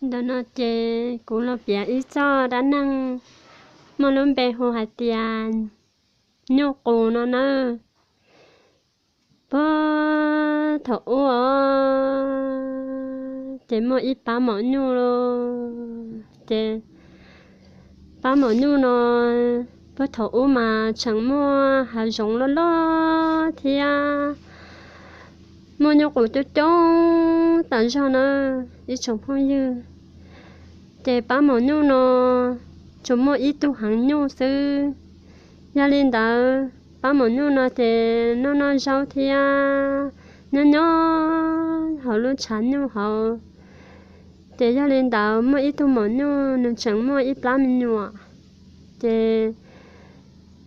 Ntawm no ces kuv los piav ib txoj dab neeg muaj lub npe hu hais tias nyuj qus no nawb. Puag thaum ub os, ces muaj ib pab maum nyuj los, ces pab maum nyuj no puag thaum ub mas tseem muaj hav zoov loj loj thiab muaj nyuj qus coob coob tas zog na, ib tsoom phooj ywg. Ces pab maum nyuj no tsuas muaj ib tug heev nyuj xwb. Yog li ntawd pab maum nyuj no ces noj noj zaub thiab nyob nyob hauv lub tshav nyuj hauv. Ces yog li ntawd muaj ib tug maum nyuj nws tseem muaj ib plab me nyuam. Ces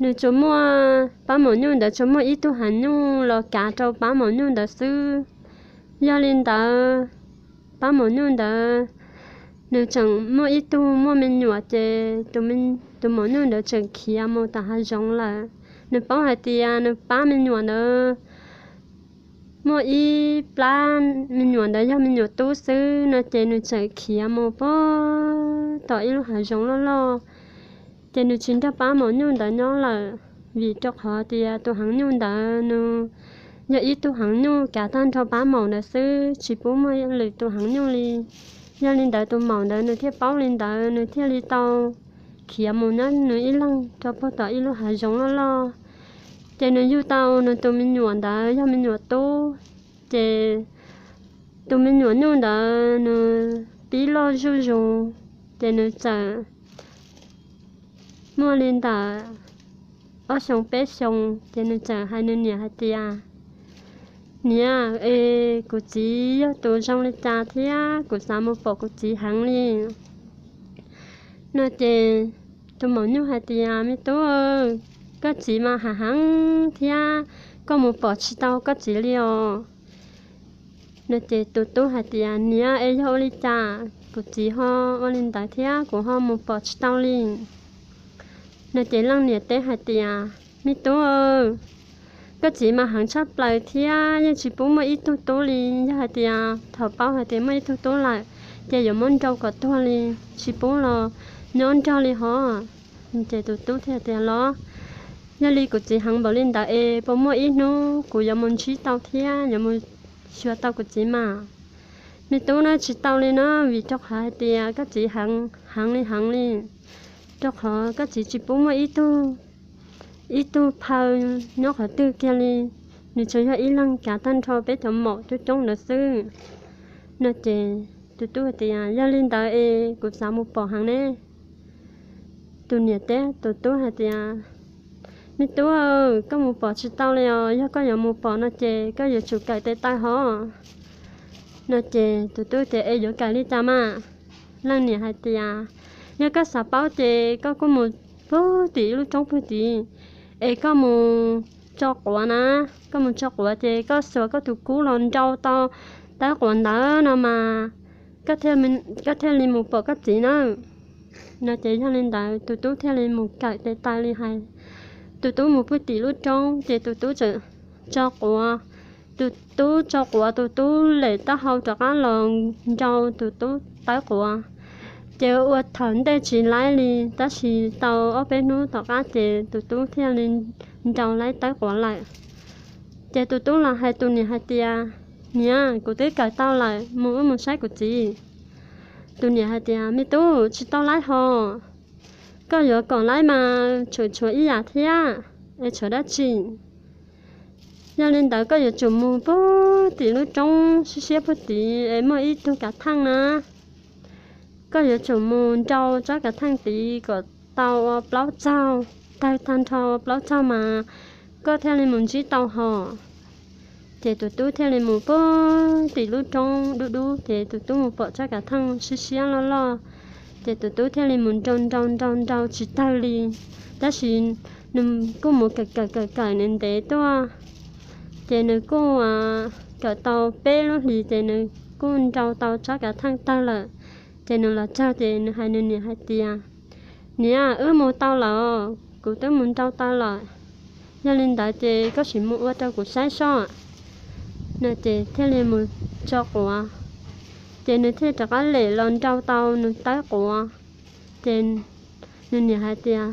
nws tsuas muaj, pab maum nyuj ntawd tsuas muaj ib tug heev nyuj los kav rau pab maum nyuj ntawd xwb. Yog li ntawd pab maum nyuj ntawd nws tseem muaj ib tug muaj me nyuam, ces tus maum nyuj ntawd tseem khiav mus tom hav zoov lawm. Nws paub hais tias nws pab me nyuam ntawd muaj ib plab me nyuam ntawd yog me nyuam tub xwb no, ces nws tseem khiav mus puag tom ib lub hav zoov loj loj. Ces nws tsis nrog pab maum nyuj ntawd nyob lawm, vim rau qhov tias tus heev nyuj ntawd nws yog ib tug heev nyuj kav tag nrho pab maum ntawd xwb, tsis pub muaj lwm tus heev nyuj li. Yog li ntawd tus maum ntawd nws thiaj paub li ntawd, nws thiaj li tau khiav mus nyob nws ib leeg rau puag tom ib lub hav zoov loj loj. Ces nws yug tau nws tus me nyuam ntawd yog me nyuam tub. Ces tus me nyuam nyuj ntawd nws pib loj zuj zus, ces nws txawm muaj li ntawm ob xyoos peb xyoos, ces nws txawm hais nws niam hais tias, Niam, es kuv txiv yog tus zoo li cas thiab kuv xav mus pom kuv txiv heev li. No ces tus maum nyuj hais tias, Me tub, koj txiv mas hav heev thiab, koj mus pom tsis tau koj txiv li os. No ces tus tub hais tias, Niam, es yog ua li cas kuv txiv ho ua li ntawd thiab kuv ho mus pom tsis tau li? No ces leej niam teb hais tias, Me tub, koj txiv mas heev tshaj plaws thiab yeej tsis pub muaj ib tug tub li. Yog hais tias thaum paub hais tias muaj ib tug tub lawm, ces yuav muab nrau kom tuag li, tsis pub los nyob nrog li hov. Ces tus tub thiaj tias, Los yog li kuv txiv heev npaum li ntawd es puas muaj ib hnub kuv yuav mus ntsib tau thiab yuav mus xyuas tau kuv txiv mas? Me tub, na tsis tau li na, vim rau qhov hais tias koj txiv heev li heev li, rau qhov koj txiv tsis pub muaj ib tug, ib tug phaw nyob qhov twg kiag li. Nws tsuas yog ib leeg kav tag nrho peb cov maum coob coob ntawd xwb. No ces tus tub hais tias, Yog li ntawd es kuv xav mus pom heev ne. Tus niam teb tus tub hais tias, Me tub, koj mus pom tsis tau li os. Yog koj yuav mus pom no ces koj yuav tsum kawm tes taw hov. No ces tus tub tias, Es yuav kawm li cas mas? Leej niam hais tias, Yog koj xav paub ces koj kuj mus pug tim lub roob pug tim, es koj mus tso quav na, koj mus tso quav ces koj xuas koj tus kub los nrau tau tawb quav ntawd no mas koj thiaj li mus pom koj txiv na. No ces yog li ntawd tus tub thiaj li mus kawm tes taw li hais. Tus tub mus pug tim lub roob ces tus tub tseem tso quav. Tus tub tso quav, tus tub lem taub hau rov qab los nrau tus tub tawb quav. Ces ua thaum ntej tsis laib li, tab sis tau ob peb hnub tom qab ces tus tub thiaj li nrau laib tawb quav lawm. Ces tus tub los hais tus niam hais tias, Niam, kuv twb kawm tau lawm, mus wb mus saib kuv txiv. Tus niam hais tias, Me tub, tsis tau laib hos. Koj yuav kom laib mas tshuav tshuav ib yam thiab, es tshuav dab tsi? Yog li ntawd koj yuav tsum mus pug tim lub roob siab siab pug tid es muaj ib tug kav theej na. Koj yuav tsum mus nrau tsob kav theej tid kom tau ua plaub txaug, tawg tag nrho ua plaub txaug mas koj thiaj li mus ntsib tau hos. Ces tus tub thiaj li mus pug tim lub roob dub dub, ces tus tub mus pom tsob kav theej siab siab loj loj. Ces tus tub thiaj li mus nrau nrau nrau nrau tsis tawg li, tab sis nws kuj mus kawm kawm kawm kawm ntev ntev tuaj. Ces nws kuj kawm tau peb lub hlis ces nws kuj nrau tau tsob kav theej tawg lawm. Ces nws los txog ces nws hais nws niam hais tias, Niam, wb mus tau lawm, kuv twb mus nrau tau lawm. Yog li ntawd ces koj sim mus ua rau kuv saib soj. No ces thiaj li mus tso quav. Ces nws thiaj rov qab lem los nrau tau nws tawb quav. Ces nws niam hais tias,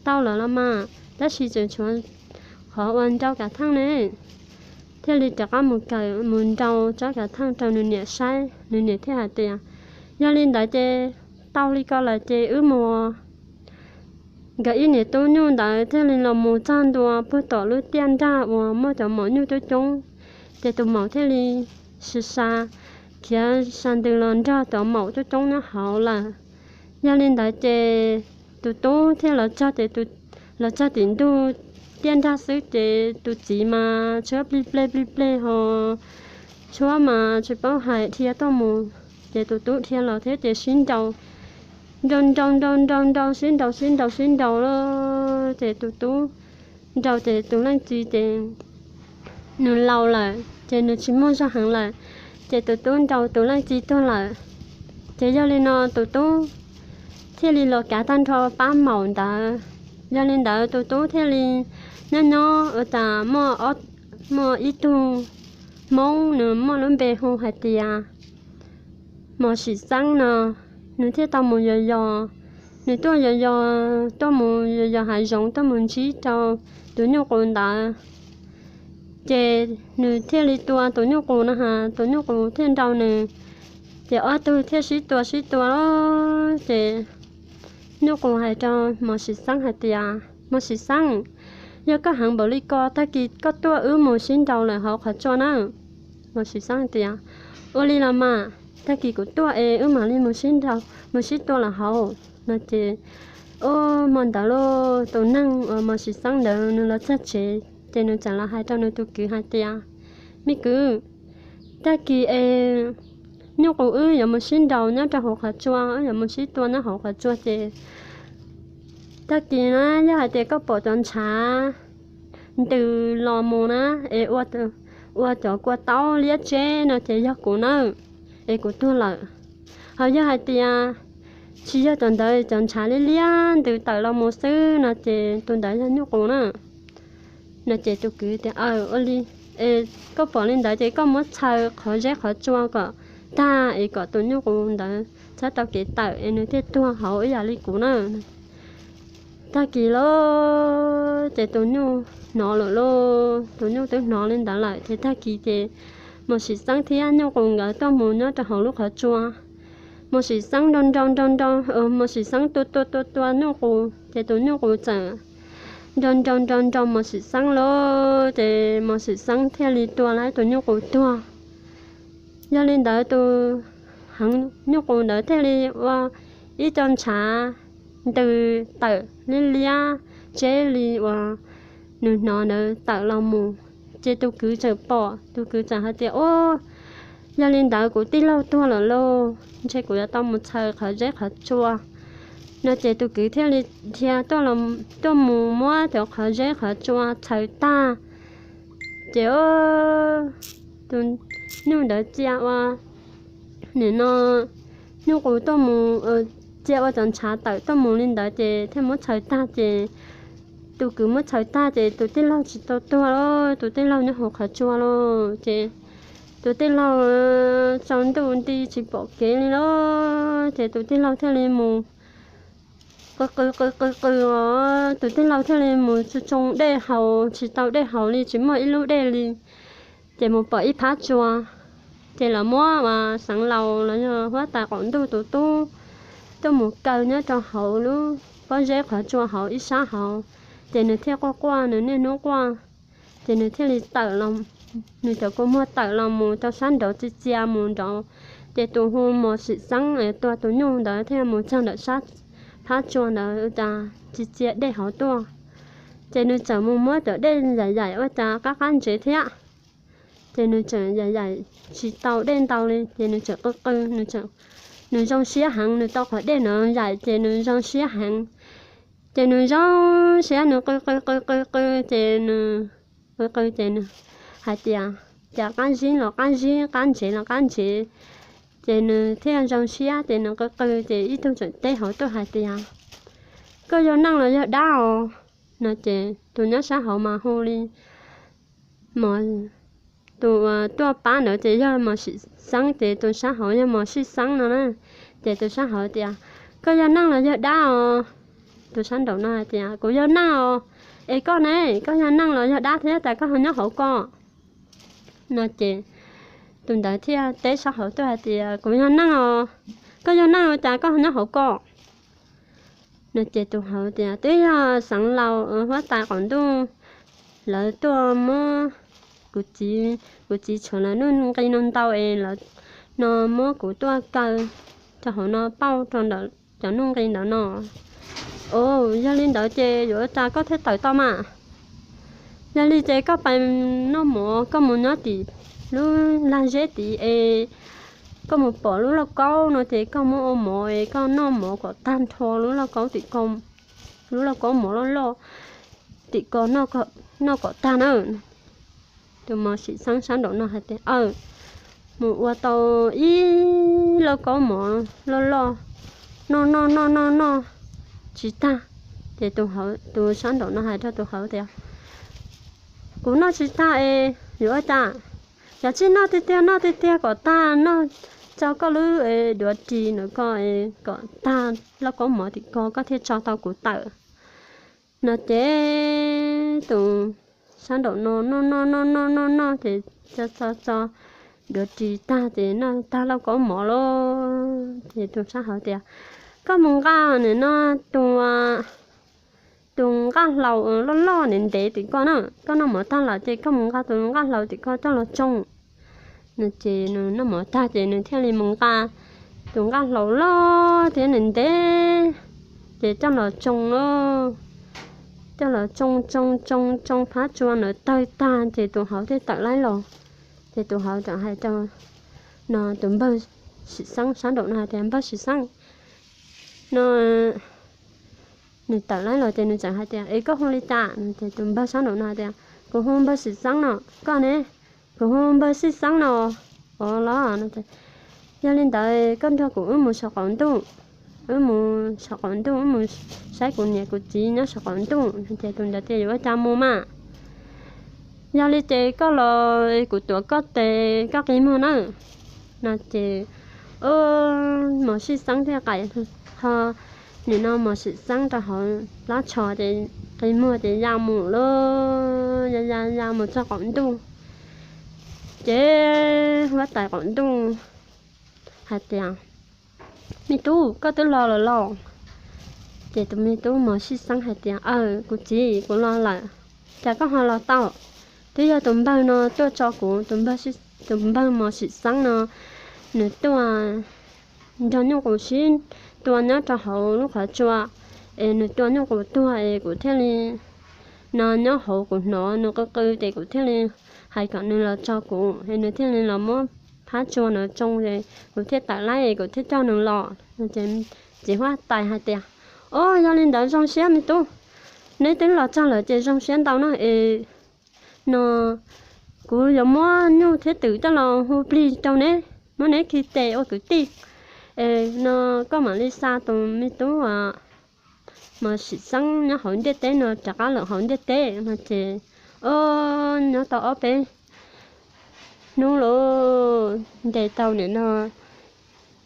tau lawm los mas, tab sis tseem tshuav qhov uas nrau kav theej ne. Thiaj li rov qab mus kawm mus nrau tsob kav theej rau nws niam saib, nws niam thiaj hais tias, yog li ntawd ces tau li ko lawm ces wb mus Nkawd ib niam tub nyuj ntawd thiaj li los mus txog ntua puag tom lub tiaj nrag uas muaj cov maum nyuj coob coob, ces tus maum thiaj li sa, khiav sa ntws los nrog cov maum coob coob nyob hauv lawm. Yog li ntawd ces tus tub thiaj los txog ces, los txog tim ntug tiaj nrag xwb ces tus txiv mas tshuab plig pleg plig pleg ho, tshuab mas tsis paub hais, dhia tuaj mus. Ces tus tub dhia los thiab ces sib nraus, nrau nrau nrau nrau nrau sib nraus sib nraus sib nraus lawm ces tus tub nraus ces tus leej txiv ces nws laus lawm ces nws tsis muaj zog heev lawm, ces tus tub nraus tus leej txiv tuag lawm. Ces yog li no tus tub thiaj li los kav tag nrho pab maum ntawd. Yog li ntawd tus tub thiaj li nyob nyob ua cas muaj ib tug Hmoob, nws muaj lub npe hu hais tias Mos Sim Xeeb no, nws thiaj tau mus yos yos. Nws tuaj yos yos, tuaj mus yos yos hav zoov, tuaj mus ntsib rau tus nyuj qus ntawd. Ces nws thiaj li tua tus nyuj qus no, tus nyuj qus thiaj nrau nws. Ces ob tug thiaj sib tua sib tua lawm ces nyuj qus hais rau Mos Sim Xeeb hais tias, Mos Sim Xeeb, yog koj heev npaum li ko, tag kis koj tuaj wb mus sib nraus lawm hauv qhov tsua nawb. Mos Sim Xeeb tias, ua li los mas, tag kis kuv tuaj es wb mam li mus sib nraus mus sib tua lawm hauv no ces, ua, hmo ntawd los tus neeg uas Mos Sim Xeeb ntawd nws los txog tsev ces nws txawm los hais rau nws tus kwv hais tias, me kwv, tag kis es nyuj qus wb yuav mus sib nraus nyob rau hauv qhov tsua, wb yuav mus sib tua nyob hauv qhov tsua ces tag kis na, yog hais tias koj pom cov ntshav ntws los mus na, es ua cov kua taub liab tseb no ces yog kuv nawb, es kuv tuag lawm. Ho yog hais tias tsis yog cov ntawd, cov ntshav liab liab ntws tawm los mus xwb no ces tus ntawd yog nyuj qus na. No ces tus kwv tias, aw, ua li, es koj pom li ntawd ces koj muab txhaws qhov zeb qhov tsua kom tag es kom tus nyuj qus ntawd txhob tau kev tawm es nws thiaj tuag hauv ib yam li kuv na. Tag kis lawm ces tus nyuj hnov lawm lauj, tus nyuj twb hnov li ntawd lawm ces tag kis ces Mos Sim Xeeb thiab nyuj qus nkawd tuaj mus nyob rau hauv lub qhov tsua. Mos Sim Xeeb nrau nrau nrau nrau, Mos Sim Xeeb tua tua tua tua nyuj qus ces tus nyuj qus txawm nrau nrau nrau nrau Mos Sim Xeeb lawm ces Mos Sim Xeeb thiaj li tua lawm tus nyuj qus tuag. Yog li ntawd tus heev nyuj qus ntawd thiaj li ua ib co ntshav ntws tawm liab liab tseb li uas nws hnov ntawd tawm los mus. Ces tus kwv txawm pom, tus kwv txawm hais tias, ua, yog li ntawd kuv tij laug tuag lawm lauj, ntshe kuv yuav tau mus txhaws qhov zeb qhov tsua. No ces tus kwv thiaj li dhia tuaj mus muab cov qhov zeb qhov tsua txhaws tag. Ces tus nyuj ntawd txia ua, nim no nyuj qus tuaj mus, txia ua cov ntshav tawm tuaj mus li ntawd ces thiaj muab txhaws tag ces tus kwv muab txhaws tag ces tus tij laug tsis tau tuag lauj, tus tij laug nyob hauv qhov tsua lauj. Ces tus tij laug tsaus ntuj nti tsis pom kev li lauj, ces tus tij laug thiaj li mus qw qw qw qw qw os, tus tij laug thiaj li mus tsoo tsoo dej haus, tsis tau dej haus li, tsis muaj ib lub dej li. Ces mus pom ib phab tsua, ces lawv muab uas xeev laus los yog huab tais qaum ntuj tus tub tuaj mus kaw nyob rau hauv lub pob zeb qhov tsua hauv ib sab hauv, ces nws thiaj quaj quaj, nws niaj hnub quaj. Ces nws thiaj li tawm los, nws cov kua muag tawm los mus rau sab nraud txia txia mus nraud, ces tus hu Mos Sim Xeeb tua tus nyuj ntawd thiaj mus txog ntawm sab phab tsua ntawd ua cas tsis txia dej hauv tuaj. Ces nws txawm mus muab cov dej yaim yaim ua cas qab qab ntsev thiab. Ces nws tseem yaim yaim tsis tau dej ntau li, ces nws tseem qw qw, nws zoo siab heev, nws tau qhov dej no yaim ces nws zoo siab heev. Ces nws zoo siab nws qw qw qw qw qw, ces nws qw qw ces nws hais tias, cas qab zib los qab zib, qab ntsev los qab ntsev. Ces nws thiaj zoo siab ces nws qw qw ces ib tug tseem teb hauv tuaj hais tias, koj yog neeg los yog dab os? No ces tus nyob sab hauv mas hu li Mos tus uas tuaj pab ntawd ces yog Mos Sim Xeeb, ces tus sab hauv yog Mos Sij Xeeb no na. Ces tus sab hauv tias, koj yog neeg los yog dab os? Tus sab nraum no hais tias, kuv yog neeg os. Es koj ne, koj yog neeg los yog dab thiab tas koj ho nyob hauv ko? No ces tus ntawd thiaj teb sab hauv tuaj hais tias, kuv yog neeg os. Koj yog neeg ua cas koj ho nyob hauv ko? No ces tus hauv tias, twb yog xeev laus huab tais qaum ntuj lawv tuaj muab kuv txiv, kuv txiv tshuav lawv nuj nqi no ntau es lawv no muab kuv tuaj kaw rau hauv no pauj rau ntawm cov nuj nqi ntawd no. Os, yog li ntawd ces yuav ua cas koj thiaj tawm tau mas? Yog li ces koj pais noj mov, koj mus nyob tim lub lag zeb tid es koj mus pom lub lauj kaub no ces koj muab ua mov es koj noj mov kom tag nrho lub lauj kaub tim ko, lub lauj kaub mov loj loj tim ko noj kom tag na. Tus Mos Sim Xeeb sab nraum no hais tias, aw, mus ua tau ib lauj kaub mov loj loj, noj noj noj noj noj tsis tag. Ces tus sab nraum no hais rau tus hauv tias, kuv noj tsis tag es yuav ua cas? Yog tsis noj tiag tiag, noj tiag tiag kom tag, noj tso koj lub duav ris ntawm ko kom tag lauj kaub mov tim ko koj thiaj tso tau kuv tawm. No ces tus sab nraum no noj noj noj noj noj noj ces tso tso tso duav ris tag ces noj tag lauj kaub mov lawm ces tus sab hauv tias, koj mus nqa nim no tus, tus nqaj hlau loj loj ntev ntev tim ko na, koj noj mov tag lawm ces koj mus nqa tus nqaj hlau tim ko coj los tsoo. No ces nws noj mov tag ces nws thiaj li mus nqa tus nqaj hlau loj thiab ntev ntev ces coj los tsoo lauj. Coj los tsoo tsoo tsoo tsoo phab tsua ntawd tawg tag ces tus hauv thiaj tawm laib los. Ces tus hauv tseem hais rau no tus npawg Sim Xeeb sab nraum no hais tias, npawg Sim Xeeb, no nws tawm laib los ces nws tseem hais tias, es koj hu li cas? Ces tus npawg sab nraum no hais tias, kuv hu npawg Sim Xeeb no. Koj ne? Kuv hu npawg Sij Xeeb no. Ua los, yog li ntawd koj nrog kuv wb mus saum qaum ntuj, wb mus saum qaum ntuj, wb mus saib kuv niam kuv txiv nyob saum qaum ntuj. Ces tus ntawd tias, yuav ua cas mus mas? Yog li ces koj los kuv tuav koj tes koj qi muag nawb. No ces Mos Sij Xeeb thiaj qais ho nim no Mos Sim Xeeb rau hauv plab tsho ces qi muag ces ya mus lauj, ya ya ya mus txog qaum ntuj. Ces huab tais qaum ntuj hais tias, me tub, koj twb los lawm los? Ces tus me tub Mos Sij Xeeb hais tias, aw, kuv txiv, kuv los lawm. Cas koj ho los tau? Twb yog tus npawg no tuaj tso kuv, tus npawg Mos Sim Xeeb no, nws tuaj nrog nyuj qus sib tua nyob rau hauv lub qhov tsua, es nws tua nyuj qus tuag es kuv thiaj li no nyob hauv kuv hnov nws qw qw ces kuv thiaj li hais kom nws los tso kuv es nws thiaj li los muab phab tsua ntawd tsoo es kuv thiaj tawm laib es kuv thiaj coj nws los. Ces txiv huab tais hais tias, o, yog li ntawd zoo siab me tub, neb twb los txog lawm ces zoo siab ntau no es no kuv yuav muab nyuj thiab twm coj los hu plig rau neb, muab neb khi tes ua kwv tij. Es no koj mam li xa tus me tub Mos Sim Xeeb nyob hauv ntiaj teb no rov qab lawm hauv ntiaj teb no ces, o, nyob tau ob peb hnub lauj, ntes tau nim no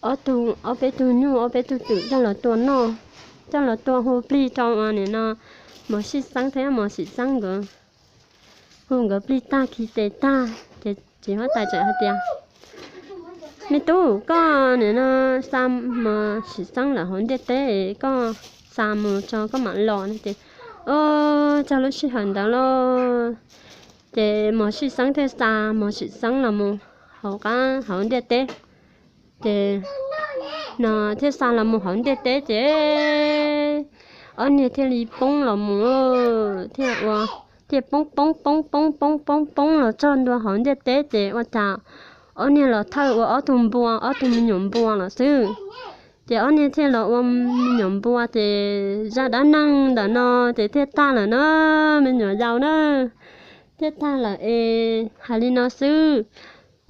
ob tug, ob peb tug nyuj ob peb tug twm coj los tua noj, coj los tua hu plig rau ua nim no Mos Sij Xeeb thiab Mos Sim Xeeb nkawd. Hu nkawd plig tag khi tes tag ces txiv huab tais tseem hais tias, me tub, koj nim no xa Mos Sim Xeeb lawm hauv ntiaj teb, koj xa mus tso koj mam los no ces, o, txog lub sij hawm ntawd lauj, ces Mos Sij Xeeb thiaj xa Mos Sim Xeeb los mus hauv qab hauv ntiaj teb. Ces no thiaj xa los mus hauv ntiaj teb ces ob niag thiaj li poob los mus, thiaj ua, thiaj poob poob poob poob poob poob poob los txog ntua hauv ntiaj teb ces ua cas ob niag los thawj ua ob tug npua, ob tug me nyuam npua los xwb. Ces ob niag thiaj los ua me nyuam npua ces zaj dab neeg ntawm no ces thiaj tag lawm na, me nyuam yaus na, thiaj tag lawm es hais li no xwb.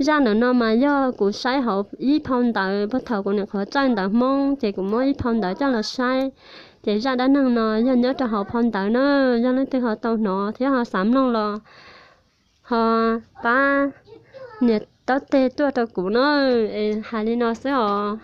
Zaj ntawm no mas yog kuv saib hauv ib phau ntawv puag thaum kuv nyuam qhuav txawj ntawv Hmoob ces kuv muab ib phau ntawv coj los saib. Ces zaj dab neeg no yog nyob rau hauv phau ntawv na, yog leej twg ho tau hnov thiab ho xav mloog los ho pab Niam taub teg tuaj rau kuv no, es hais li no xwb os.